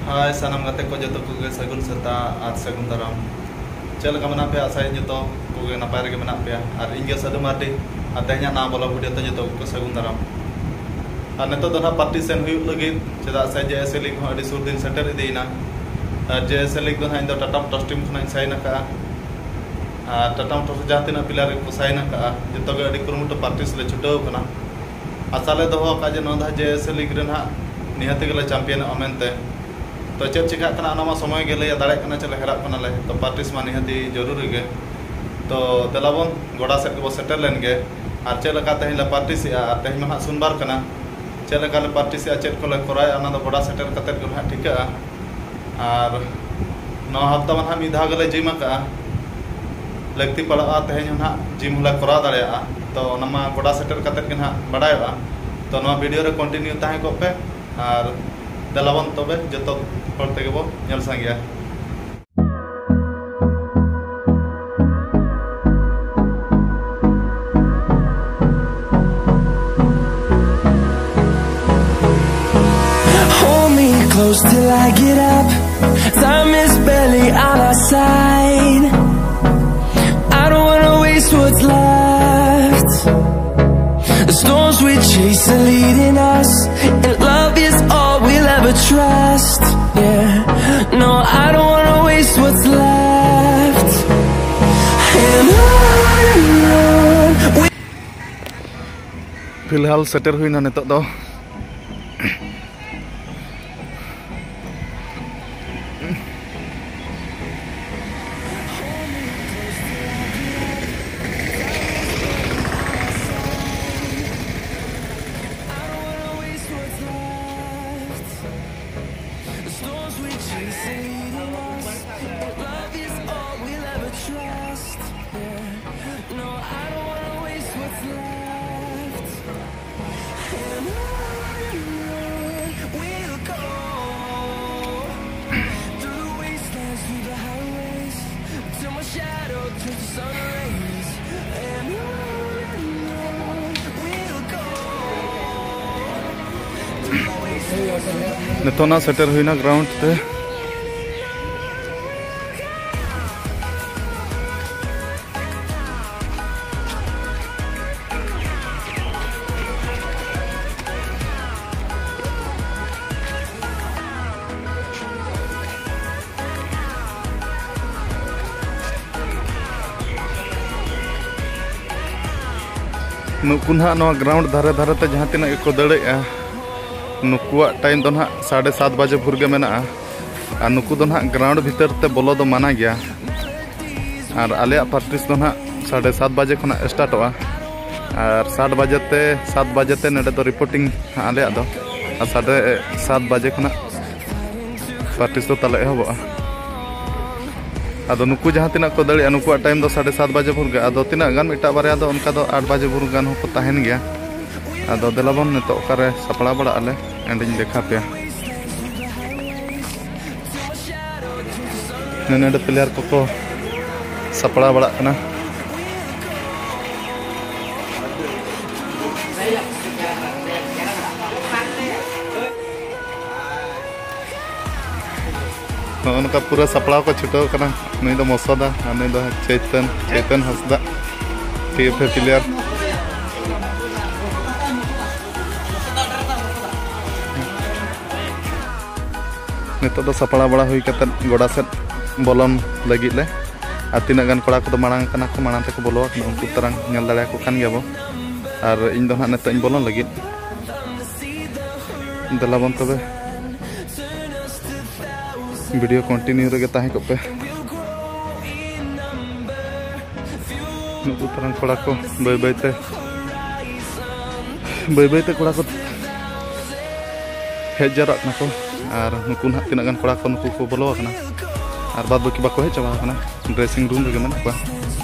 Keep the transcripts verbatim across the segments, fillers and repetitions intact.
ᱦᱟᱭ ᱥᱟᱱᱟᱢ ᱜᱟᱛᱮ ᱠᱚ, ᱡᱚᱛᱚ ᱠᱚᱜᱮ ᱥᱟᱹᱜᱩᱱ ᱥᱮᱛᱟᱜ ᱟᱨ ᱥᱟᱹᱜᱩᱱ ᱫᱟᱨᱟᱢ᱾ ᱪᱮᱫ ᱞᱮᱠᱟ ᱢᱮᱱᱟᱜ ᱯᱮᱭᱟ? ᱟᱥᱟᱭᱟᱹᱧ ᱡᱚᱛᱚ ᱠᱚᱜᱮ ᱱᱟᱯᱟᱭ ᱨᱮᱜᱮ ᱢᱮᱱᱟᱜ ᱯᱮᱭᱟ᱾ ᱟᱨ ᱤᱧ ᱜᱮ ᱥᱟᱹᱫᱷᱩ ᱢᱟᱨᱰᱤ, ᱟᱨ ᱛᱮᱦᱮᱧᱟᱜ ᱱᱟᱣᱟ ᱵᱚᱞᱚᱜ ᱵᱷᱤᱰᱤᱭᱳ ᱛᱮ ᱡᱚᱛᱚ ᱠᱚ ᱥᱟᱹᱜᱩᱱ ᱫᱟᱨᱟᱢ᱾ ᱟᱨ ᱱᱤᱛᱚᱜ ᱫᱚ ᱱᱟᱦᱟᱜ ᱯᱟᱨᱴᱤ ᱥᱮᱱ ᱦᱩᱭᱩᱜ ᱞᱟᱹᱜᱤᱫ, ᱪᱮᱫᱟᱜ ᱥᱮ ᱡᱮ ᱮᱥ ᱮ ᱞᱤᱜᱽ ᱦᱚᱸ ᱟᱹᱰᱤ ᱥᱩᱨ ᱫᱤᱱ ᱥᱮᱴᱮᱨ ᱤᱫᱤᱭᱮᱱᱟ᱾ ᱟᱨ ᱡᱮ ᱮᱥ ᱮ ᱞᱤᱜᱽ ᱫᱚ ᱱᱟᱦᱟᱜ ᱤᱧ ᱫᱚ ᱴᱟᱴᱟ ᱢᱚᱴᱚᱨᱥ ᱴᱤᱢ ᱠᱷᱚᱱᱟᱜ ᱤᱧ ᱥᱟᱭᱤᱱ ᱟᱠᱟᱫᱼᱟ᱾ ᱟᱨ ᱴᱟᱴᱟ ᱢᱚᱴᱚᱨᱥ ᱨᱮ ᱡᱟᱦᱟᱸ ᱛᱤᱱᱟᱹᱜ ᱯᱞᱮᱭᱟᱨ ᱜᱮᱠᱚ ᱥᱟᱭᱤᱱ ᱟᱠᱟᱫᱼᱟ, ᱡᱚᱛᱚ ᱜᱮ ᱟᱹᱰᱤ ᱠᱩᱨᱩᱢᱩᱴᱩ ᱯᱨᱮᱠᱴᱤᱥ ᱞᱮ ᱪᱷᱩᱴᱟᱹᱣ ᱟᱠᱟᱱᱟ᱾ ᱟᱥᱟ ᱞᱮ ᱫᱚᱦᱚ ᱟᱠᱟᱫᱼᱟ ᱡᱮ ᱱᱚᱣᱟ ᱫᱷᱟᱣ ᱡᱮ ᱮᱥ ᱮ ᱞᱤᱜᱽ ᱨᱮ ᱱᱟᱦᱟᱜ ᱱᱤᱦᱟᱹᱛ ᱜᱮᱞᱮ ᱪᱟᱢᱯᱤᱭᱟᱱᱚᱜᱼᱟ ᱢᱮᱱᱛᱮ᱾ ᱛᱚ ᱪᱮᱫ ᱪᱤᱠᱟᱹᱜ ᱠᱟᱱᱟ ᱚᱱᱟ ᱢᱟ ᱥᱚᱢᱚᱭ ᱜᱮ ᱞᱟᱹᱭᱟ ᱫᱟᱲᱮᱭᱟᱜ ᱠᱟᱱᱟ, ᱪᱮᱫ ᱞᱮ ᱦᱮᱨᱟᱜ ᱠᱟᱱᱟᱞᱮ᱾ ᱛᱚ ᱯᱨᱮᱠᱴᱤᱥ ᱢᱟ ᱱᱤᱦᱟᱹᱛ ᱜᱮ ᱡᱚᱨᱩᱨᱤ ᱜᱮ᱾ ᱛᱚ ᱫᱮᱞᱟ ᱵᱚᱱ ᱜᱚᱰᱟ ᱥᱮᱫ ᱜᱮᱵᱚ ᱥᱮᱴᱮᱨ ᱞᱮᱱ ᱜᱮ᱾ ᱟᱨ ᱪᱮᱫ ᱞᱮᱠᱟ ᱛᱮᱦᱮᱧ ᱞᱮ ᱯᱨᱮᱠᱴᱤᱥᱮᱜᱼᱟ, ᱟᱨ ᱛᱮᱦᱮᱧ ᱢᱟ ᱱᱟᱦᱟᱜ ᱥᱳᱢᱵᱟᱨ ᱠᱟᱱᱟ, ᱪᱮᱫ ᱞᱮᱠᱟ ᱞᱮ ᱯᱨᱮᱠᱴᱤᱥᱮᱜᱼᱟ, ᱪᱮᱫ ᱠᱚᱞᱮ ᱠᱚᱨᱟᱣᱮᱜᱼᱟ, ᱚᱱᱟ ᱫᱚ ᱜᱚᱰᱟ ᱥᱮᱴᱮᱨ ᱠᱟᱛᱮᱫ ᱜᱮ ᱱᱟᱦᱟᱜ ᱴᱷᱤᱠᱟᱹᱜᱼᱟ᱾ ᱟᱨ ᱱᱚᱣᱟ ᱦᱟᱯᱛᱟ ᱢᱟ ᱱᱟᱦᱟᱜ ᱢᱤᱫ ᱫᱷᱟᱣ ᱜᱮᱞᱮ ᱡᱤᱢ ᱟᱠᱟᱜᱼᱟ᱾ ᱞᱟᱹᱠᱛᱤ ᱯᱟᱲᱟᱜᱼᱟ, ᱛᱮᱦᱮᱧ ᱦᱚᱸ ᱱᱟᱦᱟᱜ ᱡᱤᱢ ᱦᱚᱸᱞᱮ ᱠᱚᱨᱟᱣ ᱫᱟᱲᱮᱭᱟᱜᱼᱟ᱾ ᱛᱚ ᱚᱱᱟ ᱢᱟ ᱜᱚᱰᱟ ᱥᱮᱴᱮᱨ ᱠᱟᱛᱮᱫ ᱜᱮ ᱱᱟᱦᱟᱜ ᱵᱟᱰᱟᱭᱚᱜᱼᱟ᱾ ᱛᱚ ᱱᱚᱣᱟ ᱵᱷᱤᱰᱤᱭᱳ ᱨᱮ ᱠᱚᱱᱴᱤᱱᱤᱭᱩ ᱛᱟᱦᱮᱸ ᱠᱚᱜ ᱯᱮ, ᱟᱨ ᱫᱮᱞᱟ ᱵᱚᱱ ᱛᱚᱵᱮ ᱡᱚᱛᱚ ᱦᱚᱲ ᱛᱮᱜᱮ ᱵᱚ ᱧᱮᱞ ᱥᱟᱸᱜᱮᱭᱟ᱾ Hold me close till I get up. Time is barely on our side. I don't wanna waste what's left. The storms we chase are leading us, and love is all we'll ever trust. Yeah, no, I don't wanna waste what's left. And on and on we ᱯᱷᱤᱞᱦᱟᱞ ᱥᱮᱴᱮᱨ ᱦᱩᱭᱱᱟ ᱱᱤᱛᱚᱜ ᱫᱚ᱾ The storms we chase are leading us, and love is all we'll ever trust. Yeah. No, I don't wanna waste what's left. And on and on we'll go, through the wastelands, through the highways, till my shadow turns to sun rays. And on and on we'll go, through the wastelands, ᱱᱤᱛᱚᱜ ᱱᱟ ᱥᱮᱴᱮᱨ ᱦᱩᱭᱱᱟ ground ᱛᱮ᱾ ᱱᱩᱠᱩ ᱱᱟᱦᱟᱜ ᱱᱚᱣᱟ ground ᱫᱷᱟᱨᱮ ᱫᱷᱟᱨᱮ ᱛᱮ ᱡᱟᱦᱟᱸ ᱛᱤᱱᱟᱹᱜ ᱜᱮᱠᱚ ᱫᱟᱹᱲᱮᱜᱼᱟ, ᱱᱩᱠᱩᱣᱟᱜ ᱴᱟᱭᱤᱢ ᱫᱚ ᱱᱟᱦᱟᱜ ᱥᱟᱲᱮ ᱥᱟᱛ ᱵᱟᱡᱮ ᱵᱷᱳᱨ ᱜᱮ ᱢᱮᱱᱟᱜᱼᱟ᱾ ᱟᱨ ᱱᱩᱠᱩ ᱫᱚ ᱱᱟᱦᱟᱜ ᱜᱨᱟᱣᱩᱱᱰ ᱵᱷᱤᱛᱟᱹᱨ ᱛᱮ ᱵᱚᱞᱚ ᱫᱚ ᱢᱟᱱᱟ ᱜᱮᱭᱟ᱾ ᱟᱨ ᱟᱞᱮᱭᱟᱜ ᱯᱨᱮᱠᱴᱤᱥ ᱫᱚ ᱱᱟᱦᱟᱜ ᱥᱟᱲᱮ ᱥᱟᱛ ᱵᱟᱡᱮ ᱠᱷᱚᱱᱟᱜ ᱥᱴᱟᱨᱴᱚᱜᱼᱟ᱾ ᱟᱨ ᱥᱟᱛ ᱵᱟᱡᱮ ᱛᱮ, ᱥᱟᱛ ᱵᱟᱡᱮ ᱛᱮ ᱱᱚᱰᱮ ᱫᱚ ᱨᱤᱯᱳᱨᱴᱤᱝ ᱦᱟᱸᱜ ᱟᱞᱮᱭᱟᱜ ᱫᱚ᱾ ᱟᱨ ᱥᱟᱲᱮ ᱥᱟᱛ ᱵᱟᱡᱮ ᱠᱷᱚᱱᱟᱜ ᱯᱨᱮᱠᱴᱤᱥ ᱫᱚ ᱛᱟᱞᱮ ᱮᱦᱚᱵᱚᱜᱼᱟ᱾ ᱟᱫᱚ ᱱᱩᱠᱩ ᱡᱟᱦᱟᱸ ᱛᱤᱱᱟᱹᱜ ᱠᱚ ᱫᱟᱹᱲᱮᱜᱼᱟ, ᱱᱩᱠᱩᱣᱟᱜ ᱴᱟᱭᱤᱢ ᱫᱚ ᱥᱟᱲᱮ ᱥᱟᱛ ᱵᱟᱡᱮ ᱵᱷᱳᱨ ᱜᱮ᱾ ᱟᱫᱚ ᱛᱤᱱᱟᱹᱜ ᱜᱟᱱ ᱢᱤᱫᱴᱟᱝ ᱵᱟᱨᱭᱟ ᱫᱚ ᱚᱱᱠᱟ ᱫᱚ ᱟᱴ ᱵᱟᱡᱮ ᱵᱷᱳᱨ ᱜᱟᱱ ᱦᱚᱸᱠᱚ ᱛᱟᱦᱮᱱ ᱜᱮᱭᱟ᱾ ᱟᱫᱚ ᱫᱮᱞᱟ ᱵᱚᱱ ᱱᱤᱛᱚᱜ ᱚᱠᱟᱨᱮ ᱥᱟᱯᱲᱟᱣ ᱵᱟᱲᱟᱜ ᱟᱞᱮ, ᱮᱸᱰᱮᱧ ᱫᱮᱠᱷᱟᱣ ᱯᱮᱭᱟ᱾ ᱱᱚᱰᱮ ᱯᱞᱮᱭᱟᱨ ᱠᱚᱠᱚ ᱥᱟᱯᱲᱟᱣ ᱵᱟᱲᱟᱜ ᱠᱟᱱᱟ᱾ ᱱᱚᱜᱼᱚ ᱱᱚᱝᱠᱟ ᱯᱩᱨᱟᱹ ᱥᱟᱯᱲᱟᱣ ᱠᱚ ᱪᱷᱩᱴᱟᱹᱣ ᱠᱟᱱᱟ᱾ ᱱᱩᱭ ᱫᱚ ᱢᱚᱥᱚᱫᱟ ᱟᱨ ᱱᱩᱭ ᱫᱚ ᱪᱳᱭᱛᱚᱱ, ᱪᱳᱭᱛᱚᱱ ᱦᱟᱸᱥᱫᱟ, ᱴᱤ ᱮᱯᱷ ᱮ ᱯᱞᱮᱭᱟᱨ᱾ ᱱᱤᱛᱚᱜ ᱫᱚ ᱥᱟᱯᱲᱟᱣ ᱵᱟᱲᱟ ᱦᱩᱭ ᱠᱟᱛᱮᱫ ᱜᱚᱰᱟ ᱥᱮᱫ ᱵᱚᱞᱚᱱ ᱞᱟᱹᱜᱤᱫ ᱞᱮ᱾ ᱟᱨ ᱛᱤᱱᱟᱹᱜ ᱜᱟᱱ ᱠᱚᱲᱟ ᱠᱚᱫᱚ ᱢᱟᱲᱟᱝ ᱠᱟᱱᱟ ᱠᱚ, ᱢᱟᱲᱟᱝ ᱛᱮᱠᱚ ᱵᱚᱞᱚ ᱟᱠᱟᱱᱟ, ᱩᱱᱠᱩ ᱛᱟᱨᱟᱝ ᱧᱮᱞ ᱫᱟᱲᱮᱭᱟᱠᱚ ᱠᱟᱱ ᱜᱮᱭᱟ ᱵᱚ᱾ ᱟᱨ ᱤᱧ ᱫᱚ ᱱᱟᱦᱟᱜ ᱱᱤᱛᱚᱜ ᱤᱧ ᱵᱚᱞᱚᱱ ᱞᱟᱹᱜᱤᱫ᱾ ᱫᱮᱞᱟ ᱵᱚᱱ ᱛᱚᱵᱮ, ᱵᱷᱤᱰᱤᱭᱳ ᱠᱚᱱᱴᱤᱱᱤᱭᱩ ᱨᱮᱜᱮ ᱛᱟᱦᱮᱸ ᱠᱚᱜ ᱯᱮ᱾ ᱱᱩᱠᱩ ᱛᱟᱨᱟᱝ ᱠᱚᱲᱟ ᱠᱚ ᱵᱟᱹᱭ ᱵᱟᱹᱭ ᱛᱮ, ᱵᱟᱹᱭ ᱵᱟᱹᱭ ᱛᱮ ᱠᱚᱲᱟ ᱠᱚ ᱦᱮᱡ ᱡᱟᱣᱨᱟᱜ ᱠᱟᱱᱟ ᱠᱚ᱾ ᱟᱨ ᱱᱩᱠᱩ ᱱᱟᱦᱟᱜ ᱛᱤᱱᱟᱹᱜ ᱜᱟᱱ ᱠᱚᱲᱟ ᱠᱚ ᱱᱩᱠᱩ ᱠᱚ ᱵᱚᱞᱚ ᱟᱠᱟᱱᱟ, ᱟᱨ ᱵᱟᱫ ᱵᱟᱹᱠᱤ ᱵᱟᱠᱚ ᱦᱮᱡ ᱪᱟᱵᱟ ᱟᱠᱟᱱᱟ, ᱰᱨᱮᱥᱤᱝ ᱨᱩᱢ ᱨᱮᱜᱮ ᱢᱮᱱᱟᱜ ᱠᱚᱣᱟ᱾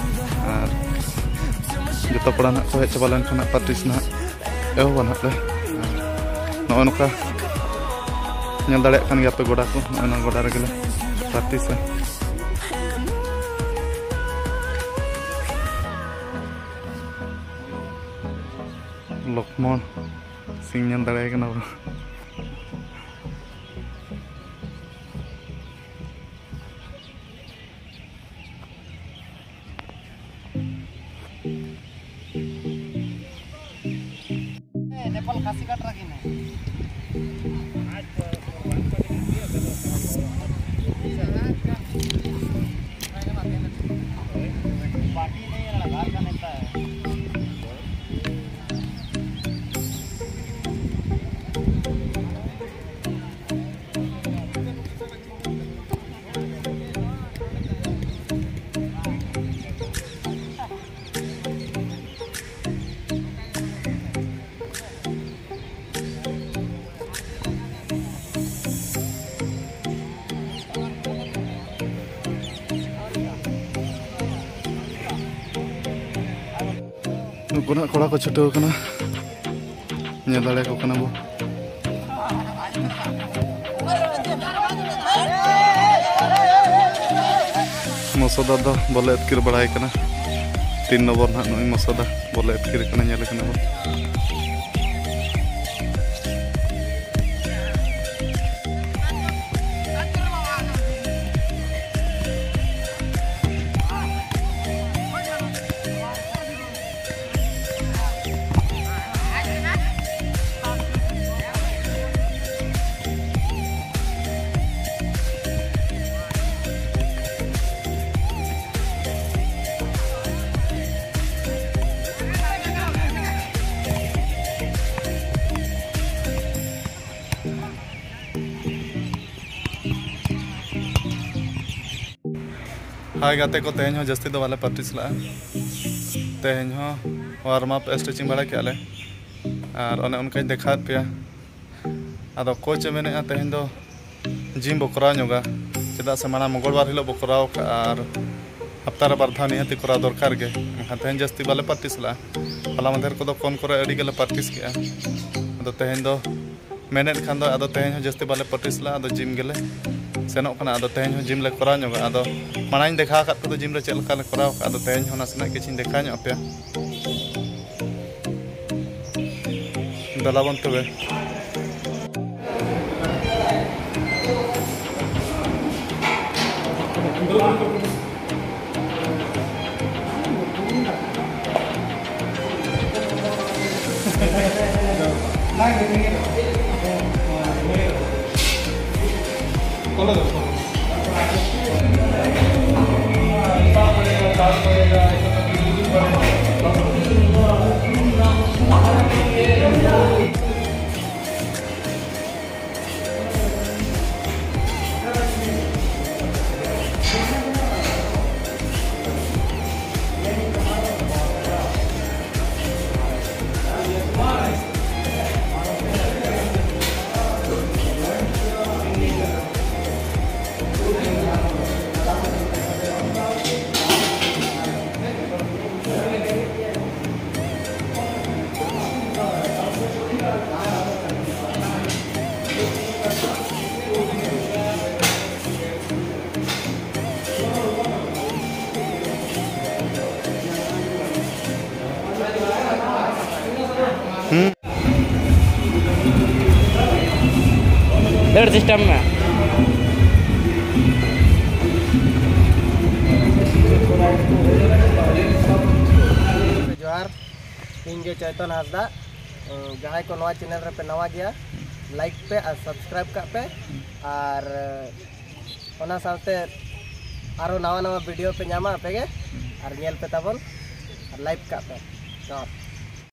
ᱟᱨ ᱡᱚᱛᱚ ᱠᱚᱲᱟ ᱱᱟᱦᱟᱜ ᱠᱚ ᱦᱮᱡ ᱪᱟᱵᱟ ᱞᱮᱱᱠᱷᱟᱱ ᱱᱟᱦᱟᱜ ᱯᱨᱮᱠᱴᱤᱥ ᱱᱟᱦᱟᱜ ᱮᱦᱚᱵᱟ ᱱᱟᱦᱟᱜ ᱞᱮ᱾ ᱟᱨ ᱱᱚᱜᱼᱚᱭ ᱱᱚᱝᱠᱟ ᱧᱮᱞ ᱫᱟᱲᱮᱭᱟᱜ ᱠᱟᱱ ᱜᱮᱭᱟ ᱯᱮ ᱜᱚᱰᱟ ᱠᱚ, ᱱᱚᱜᱼᱚᱭ ᱱᱚᱣᱟ ᱜᱚᱰᱟ ᱨᱮᱜᱮ ᱞᱮ ᱯᱨᱮᱠᱴᱤᱥᱟ᱾ ᱞᱚᱠᱷᱢᱚᱬ ᱥᱤᱝ ᱧᱮᱞ ᱫᱟᱲᱮᱭᱟᱭ ᱠᱟᱱᱟ ᱵᱚ᱾ ᱥᱤᱜᱟᱨᱮᱴ ᱨᱟᱠᱷᱤ ᱢᱮ᱾ पार्टी नहीं है, लगा का नहीं है। ᱱᱩᱠᱩ ᱱᱟᱜ ᱠᱚᱲᱟ ᱠᱚ ᱪᱷᱩᱴᱟᱹᱣ ᱠᱟᱱᱟ, ᱧᱮᱞ ᱫᱟᱲᱮᱭᱟᱠᱚ ᱠᱟᱱᱟ ᱵᱚ᱾ ᱢᱚᱥᱚᱫᱟ ᱫᱚ ᱵᱚᱞᱮ ᱟᱹᱛᱠᱤᱨ ᱵᱟᱲᱟᱭ ᱠᱟᱱᱟ, ᱛᱤᱱ ᱱᱚᱢᱵᱚᱨ ᱱᱟᱦᱟᱜ ᱱᱩᱭ ᱢᱚᱥᱚᱫᱟ ᱵᱚᱞᱮ ᱟᱹᱛᱠᱤᱨ ᱠᱟᱱᱟ, ᱧᱮᱞ ᱠᱟᱱᱟ ᱵᱚ᱾ ᱦᱟᱭ ᱜᱟᱛᱮ ᱠᱚ, ᱛᱮᱦᱮᱧ ᱦᱚᱸ ᱡᱟᱹᱥᱛᱤ ᱫᱚ ᱵᱟᱞᱮ ᱯᱨᱮᱠᱴᱤᱥ ᱞᱟᱜᱼᱟ᱾ ᱛᱮᱦᱮᱧ ᱦᱚᱸ ᱣᱟᱨᱢ ᱟᱯ, ᱥᱴᱨᱮᱪᱤᱝ ᱵᱟᱲᱟ ᱠᱮᱜᱼᱟ ᱞᱮ, ᱟᱨ ᱚᱱᱮ ᱚᱱᱠᱟᱧ ᱫᱮᱠᱷᱟᱣᱮᱫ ᱯᱮᱭᱟ᱾ ᱟᱫᱚ ᱠᱳᱪ ᱮ ᱢᱮᱱᱮᱫᱼᱟ ᱛᱮᱦᱮᱧ ᱫᱚ ᱡᱤᱢ ᱵᱚ ᱠᱚᱨᱟᱣ ᱧᱚᱜᱟ, ᱪᱮᱫᱟᱜ ᱥᱮ ᱢᱟᱲᱟᱝ ᱢᱚᱝᱜᱚᱞᱵᱟᱨ ᱦᱤᱞᱳᱜ ᱵᱚ ᱠᱚᱨᱟᱣ ᱠᱟᱜᱼᱟ ᱟᱨ ᱦᱟᱯᱛᱟ ᱨᱮ ᱵᱟᱨ ᱫᱷᱟᱣ ᱱᱤᱦᱟᱹᱛᱤ ᱠᱚᱨᱟᱣ ᱫᱚᱨᱠᱟᱨ ᱜᱮ᱾ ᱮᱱᱠᱷᱟᱱ ᱛᱮᱦᱮᱧ ᱡᱟᱹᱥᱛᱤ ᱵᱟᱞᱮ ᱯᱨᱮᱠᱴᱤᱥ ᱞᱟᱜᱼᱟ᱾ ᱦᱚᱞᱟ ᱢᱟᱫᱷᱮᱨ ᱠᱚᱫᱚ ᱠᱚᱱ ᱠᱚᱨᱮ ᱟᱹᱰᱤ ᱜᱮᱞᱮ ᱯᱨᱮᱠᱴᱤᱥ ᱠᱮᱜᱼᱟ᱾ ᱟᱫᱚ ᱛᱮᱦᱮᱧ ᱫᱚ ᱢᱮᱱᱮᱫ ᱠᱷᱟᱱ ᱫᱚ ᱟᱫᱚ ᱛᱮᱦᱮᱧ ᱦᱚᱸ ᱡᱟᱹᱥᱛᱤ ᱵᱟᱞᱮ ᱯᱨᱮᱠᱴᱤᱥ ᱞᱟᱜᱼᱟ, ᱟᱫᱚ ᱡᱤᱢ ᱜᱮᱞᱮ ᱥᱮᱱᱚᱜ ᱠᱟᱱᱟ᱾ ᱟᱫᱚ ᱛᱮᱦᱮᱧ ᱦᱚᱸ ᱡᱤᱢ ᱞᱮ ᱠᱚᱨᱟᱣ ᱧᱚᱜᱟ᱾ ᱟᱫᱚ ᱢᱟᱲᱟᱝ ᱤᱧ ᱫᱮᱠᱷᱟᱣ ᱟᱠᱟᱫ ᱯᱮ ᱫᱚ ᱡᱤᱢ ᱨᱮ ᱪᱮᱫ ᱞᱮᱠᱟ ᱞᱮ ᱠᱚᱨᱟᱣ ᱠᱟᱜᱼᱟ, ᱟᱫᱚ ᱛᱮᱦᱮᱧ ᱦᱚᱸ ᱱᱟᱥᱮᱱᱟᱜ ᱠᱤᱪᱷᱤᱧ ᱫᱮᱠᱷᱟᱣ ᱧᱚᱜ ᱟᱯᱮᱭᱟ᱾ ᱫᱮᱞᱟᱵᱚᱱ ᱛᱚᱵᱮ᱾ ᱫᱟᱹᱲ ᱥᱤᱥᱴᱮᱢ ᱢᱮ᱾ ᱡᱚᱦᱟᱨ, ᱤᱧ ᱜᱮ ᱪᱚᱭᱛᱚᱱ ᱦᱟᱸᱥᱫᱟ᱾ ᱡᱟᱦᱟᱸᱭ ᱠᱚ ᱱᱚᱣᱟ ᱪᱮᱱᱮᱞ ᱨᱮᱯᱮ ᱱᱟᱣᱟ ᱜᱮᱭᱟ, ᱞᱟᱭᱤᱠ ᱯᱮ ᱟᱨ ᱥᱟᱵᱥᱠᱨᱟᱭᱤᱵ ᱠᱟᱜ ᱯᱮ, ᱟᱨ ᱚᱱᱟ ᱥᱟᱶᱛᱮ ᱟᱨᱚ ᱱᱟᱣᱟ ᱱᱟᱣᱟ ᱵᱷᱤᱰᱤᱭᱳ ᱯᱮ ᱧᱟᱢᱟ ᱟᱯᱮ ᱜᱮ, ᱟᱨ ᱧᱮᱞ ᱯᱮ ᱛᱟᱵᱚᱱ, ᱟᱨ ᱞᱟᱭᱤᱠ ᱠᱟᱜ ᱯᱮ᱾ ᱡᱚᱦᱟᱨ᱾